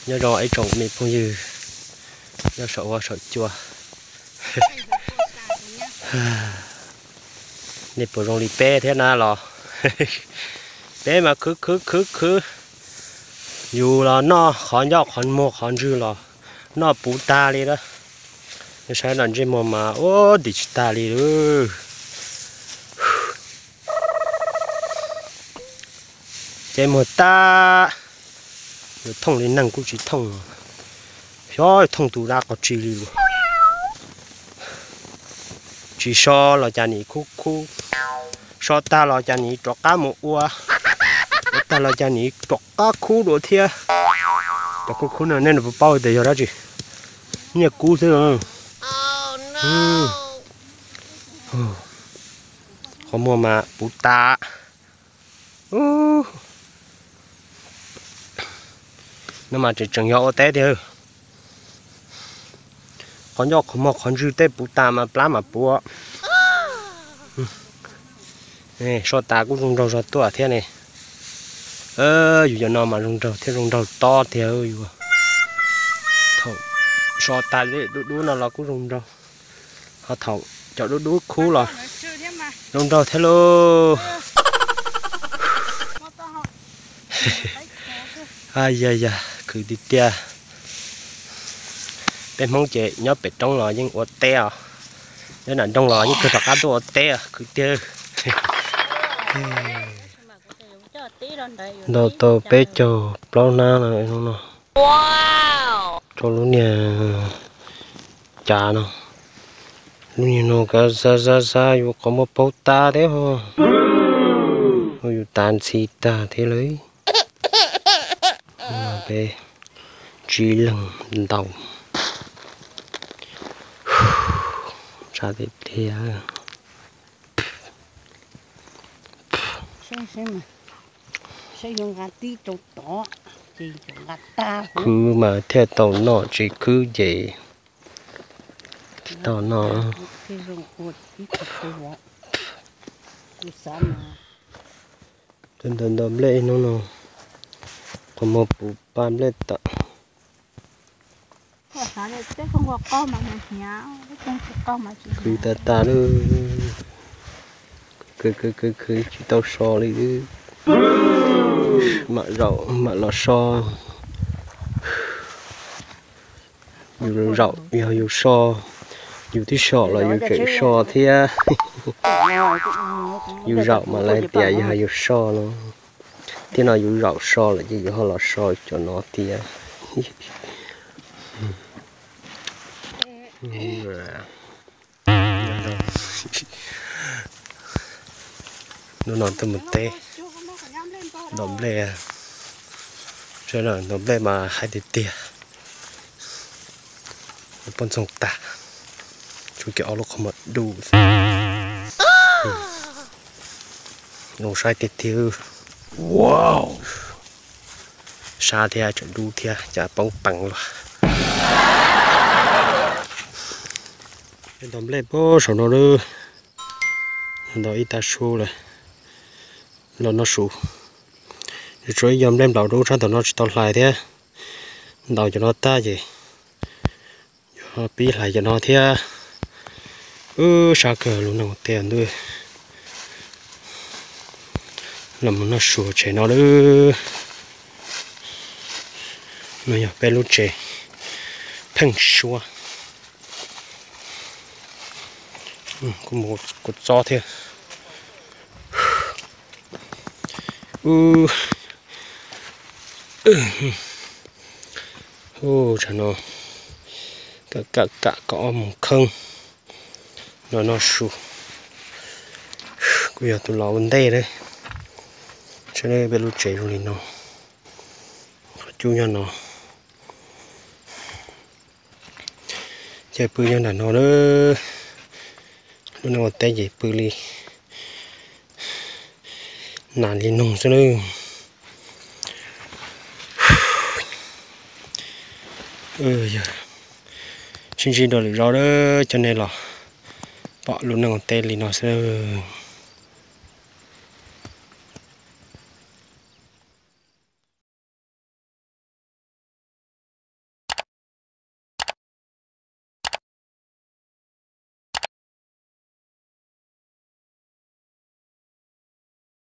Nyob zoo ib tsoom me phooj ywg nyob saum huab saum cua. Nej puas zoo li peb thiab na los? Peb mas khwv khwv khwv khwv, yus los noj qhov ncauj qhov muag qhov ntswg los noj puv tag li na. Nej saib no ntsej muag mas ua dim tsis tag li lawm. Ces muag tag, yuav thooj li neeg kuj tsis thooj, xyov thooj tus dab qhov tsi li lawm. Tsis so los cas nim khub khub, so tag los cas nim rov qab mus ua, ua tag los cas nim rov qab khub dua thiab. Cov khub khub no nej puas paub tias yog dab tsi? Nyiaj kub xwb. Qhov muag mas puv tas. No mas tseem tseem yog ua teb tiag. Qhov ncauj qhov muag qhov ntswg tej puv tas mas plab mas puv. So tas kuj zoo nraug zog tuaj thiab ne. Yus cov no mas zoo nraug thiab zoo nraug tob tiag yus. Thaum so tas dub dub no los kuj zoo nraug. Ho thaum cov dub dub khub los zoo nraug thiab lauj. Yog yog, khwv tiag tiag. Peb Hmoob ces nyob pem roob los yeej ua teb os, nyob nram nroog los yeej kawg rov qab tuaj ua teb os, khwv tiag. Ntau tau peb caug plaub hnab no. Rau lub niag cav no, lub niag no kav za za za yus qhov muag paug tas thiab ho, yus tav ntxhi tag thiab lawm. Peb tsib leeg ntaus, tshav tiag tiag. Khwv mas thiaj tau noj, tsis khwv ces tsis tau noj. Ntawm ntawm nplej hnub no, qhov muag puv pa nplej tawm. Khwv tas tas lawm, khwv khwv khwv tsis tau so li. Mam zaum mam los so. Yus zaum yog yus so, yus twb so los yus tseem so thiab. Yus zaum mas lawv tias yog yus so no, thiab no yus zaum so lawm ces yus ho los so cov no tias. Hnub no tuaj mus teb, ntaus nplej, ntaus nplej mas haib tiag tiag. Poj ntxoog tag, tsuas cov ob lub qhov muag dub. Zoo saib tiag tiag. Sab thiab tseem dub thiab cas poob peev los. Ntaus nplej puag saum no lawm, ntaus ib tag su lawm, los noj su. Tshuav ib co nplej nplaum dub sab tom no tsis tau hlais thiab, ntaus cov no tag ces yuav pib hlais cov no thiab. Wb sab kawg lub neej ua teb ntuj. Los mus noj su tsev no lawm. No yog peb lub tsev pheej suab. Kuv mus kuv txob thiab. Ub, tsam no kam kam kam kom ob moos kheej los noj su. Kuv yog tus los ua ntej lawm. Saib peb lub tsev zoo li no, qhov cub nyob no, ces pw nyob nram no lawm. Lub neej ua teb ces pw li nas li noog xwb lawm. Sib ntsib dua lwm zaus lawm, coj nej los pom lub neej ua teb li no xwb.